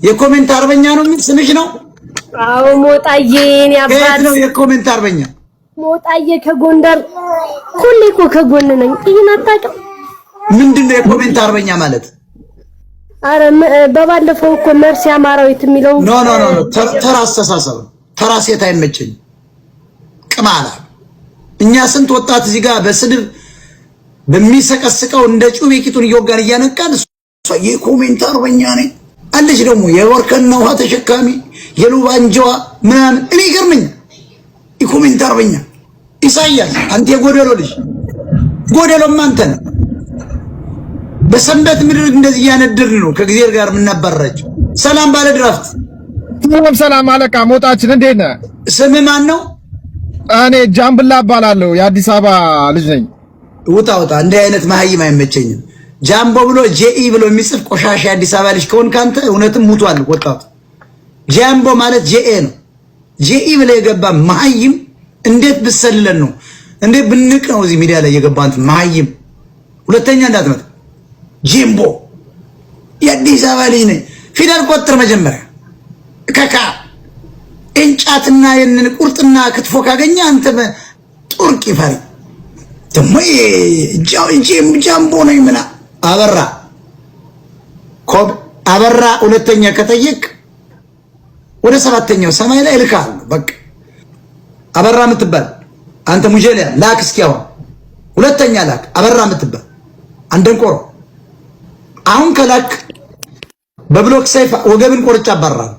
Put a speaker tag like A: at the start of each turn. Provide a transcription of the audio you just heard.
A: የ comment አርበኛ ነው የሚል ስምሽ ነው?
B: አዎ ሞጣዬ፣ የኔ
A: ከየት
B: አባት
A: ነው የ comment አርበኛ?
B: ሞጣዬ ከጎንደር። ሁሌ እኮ ከጎን ነኝ። ይህን አታውቅም?
A: ምንድን ነው የ comment አርበኛ ማለት?
B: አረ በባለፈው እኮ መርሲ አማራዊት የሚለው
A: No, no, no, ተራ አስተሳሰብ፣ ተራ ሴት አይመቸኝም። ቅማላ እኛ ስንት ወጣት እዚህ ጋር በስድብ በሚሰቀስቀው እንደ ጩቤ ቂጡን እየወጋን እያነቃን፣ እሷ የ comment አርበኛ ነኝ አለች። ደግሞ የወርከና ውሃ ተሸካሚ የሉባንጃዋ ምናምን እኔ ይገርመኛል። የ comment አርበኛ ኢሳያስ፣ አንተ የጎደሎ ልጅ፣ ጎደሎም አንተ ነህ። በሰንበት ምድር እንደዚህ እያነድርን ነው ከእግዚአብሔር ጋር የምናባራቸው። ሰላም ባለ ድራፍት።
C: ሰላም ሰላም አለቃ ሞጣችን፣ እንዴት ነህ?
A: ስምህ ማን ነው?
C: እኔ ጃምብላ እባላለሁ፣ የአዲስ አበባ ልጅ ነኝ።
A: ውጣ ውጣ። እንዲህ አይነት መሀይም አይመቸኝም። ጃምቦ ብሎ JE ብሎ የሚጽፍ ቆሻሻ የአዲስ አበባ ልጅ ከሆንክ አንተ እውነትም ሙቷል ወጣቱ። ጃምቦ ማለት JA ነው። JE ብለህ የገባ መሀይም እንዴት ብሰልለን ነው? እንዴት ብንቅ ነው እዚህ ሚዲያ ላይ የገባ አንተ መሀይም? ሁለተኛ እንዳትመጣ። ጂምቦ የአዲስ አበባ ልጅ ነኝ። ፊደል ቆጥር መጀመሪያ። ከካ እንጫትና የንን ቁርጥና ክትፎ ካገኘ አንተ ጡርቅ ይፈሪ ደግሞ ጃምቦ ነኝ ምና አበራ ኮብ አበራ። ሁለተኛ ከጠየቅ ወደ ሰባተኛው ሰማይ ላይ እልካለሁ። በቃ አበራ የምትባል አንተ ሙጀሊያ ላክ እስኪ አሁን ሁለተኛ ላክ። አበራ የምትባል አንደንቆሮ አሁን ከላክ በ block ሰይፍ ወገብን ቆርጫ አባራለሁ።